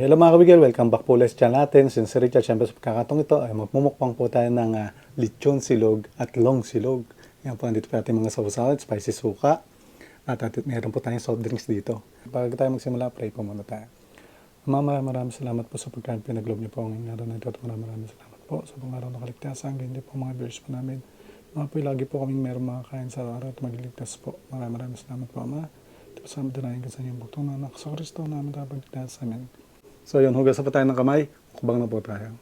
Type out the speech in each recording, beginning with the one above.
Hello mga kabigel, welcome back po ulit sa channel natin. Since Richard, syempre sa pagkakataong ito ay magmumukbang po tayo ng lechon silog at long silog. Yan po, nandito po ating mga sausawan, spicy suka. At meron po tayong soft drinks dito. Bago tayo magsimula, pray po muna tayo. Ama, maraming maraming salamat po sa pagkain pinaglob niyo po ang araw na ito at maraming maraming salamat po sa pang araw na kaligtasan. Ganyan din po mga viewers po namin. Mga po, lagi po kaming meron makakain sa araw at magliligtas po. Maraming maraming salamat po, Ama. Ito po sa amin dalayan ka sa inyong buktong na anak sa Kristo namin tapagligtas. Amen. So yun, hugas na po tayo ng kamay. Mukbang na po tayo.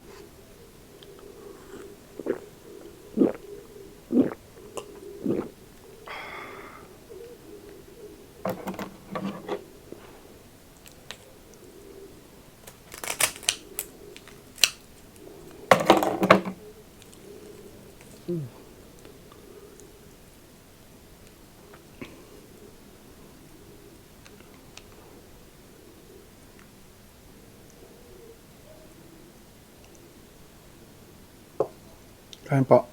Kain po.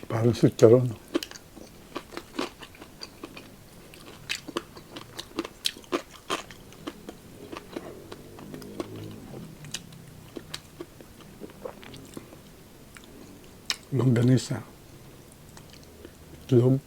Parang sitcharon. Longganisa. Itlog.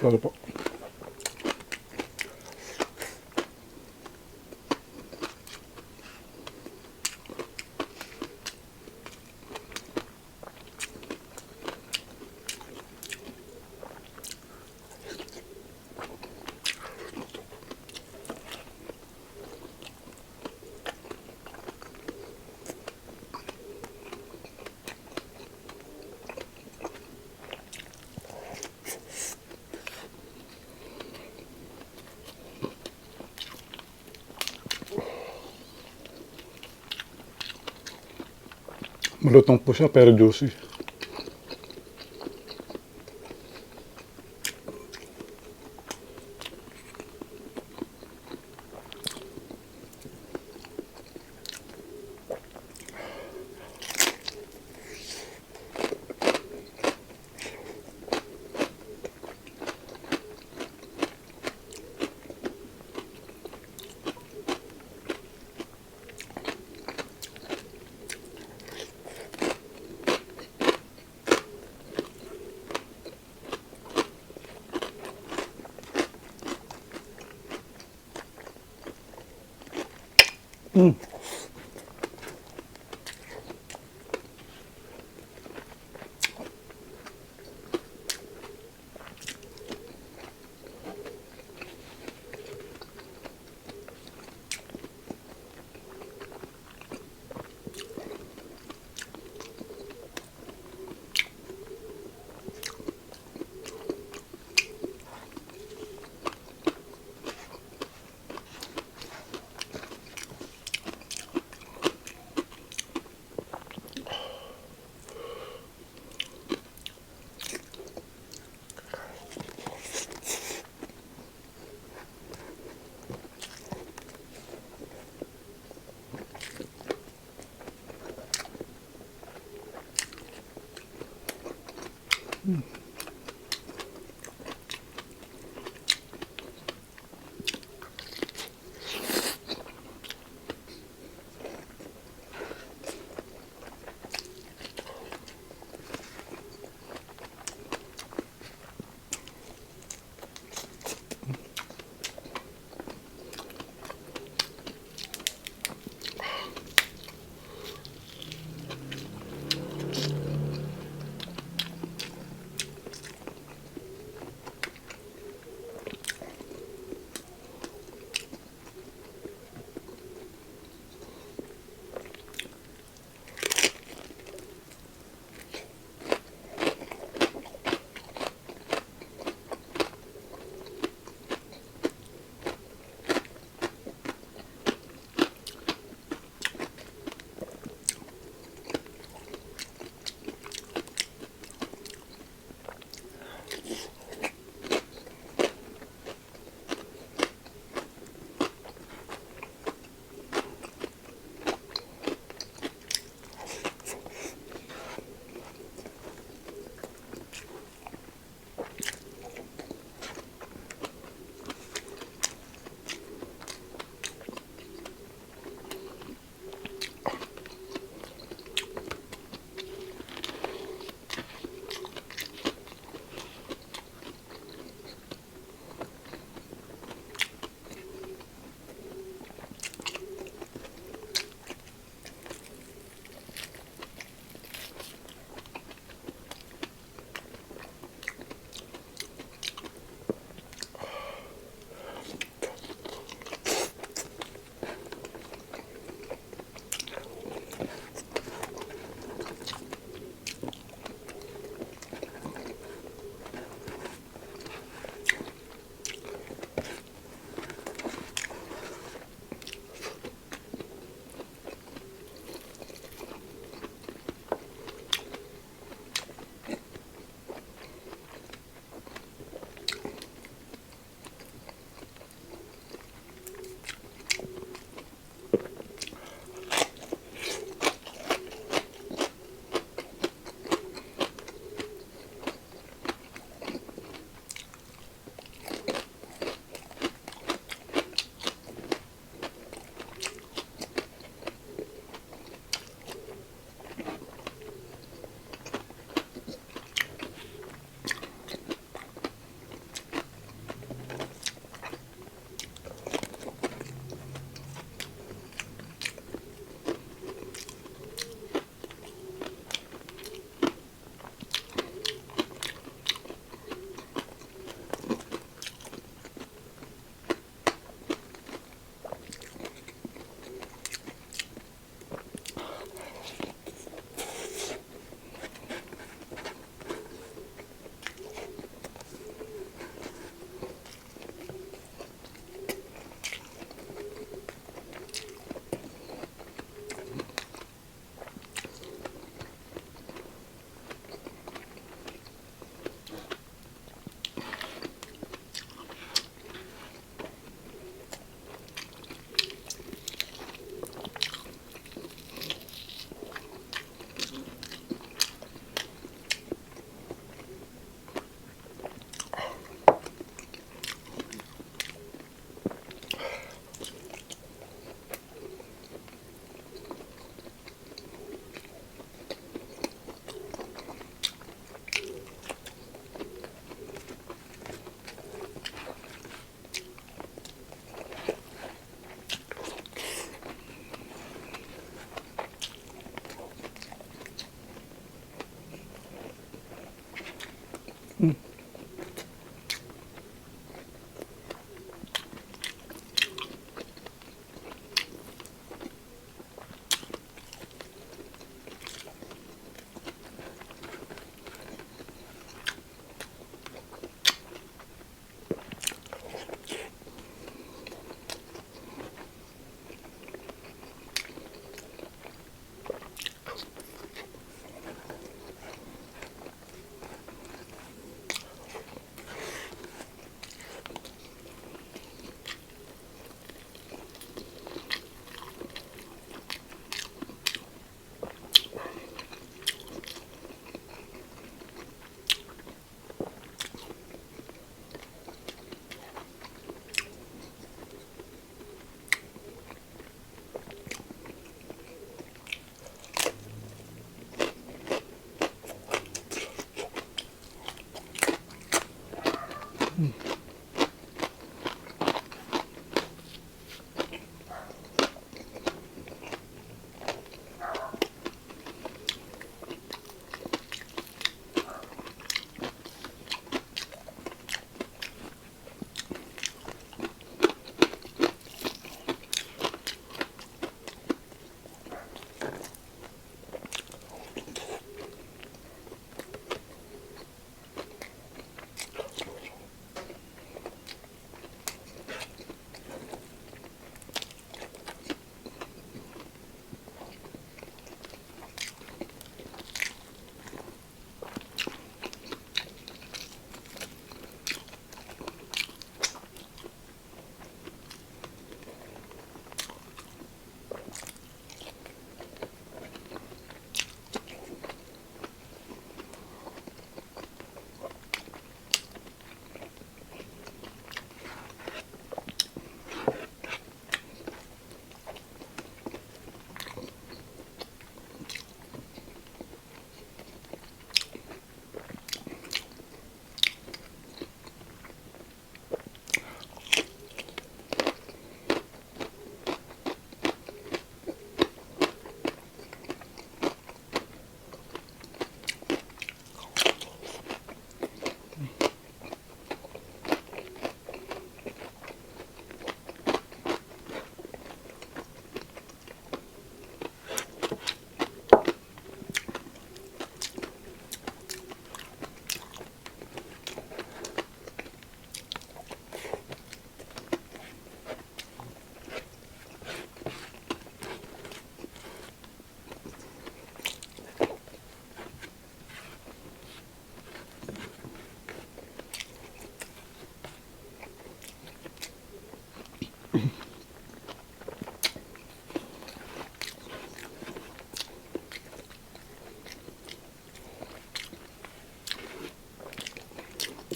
Sorry po. Malutong po siya pero juicy.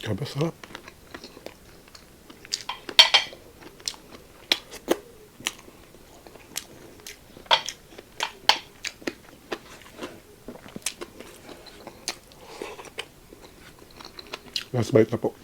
Grabe, sarap. Last bite na po.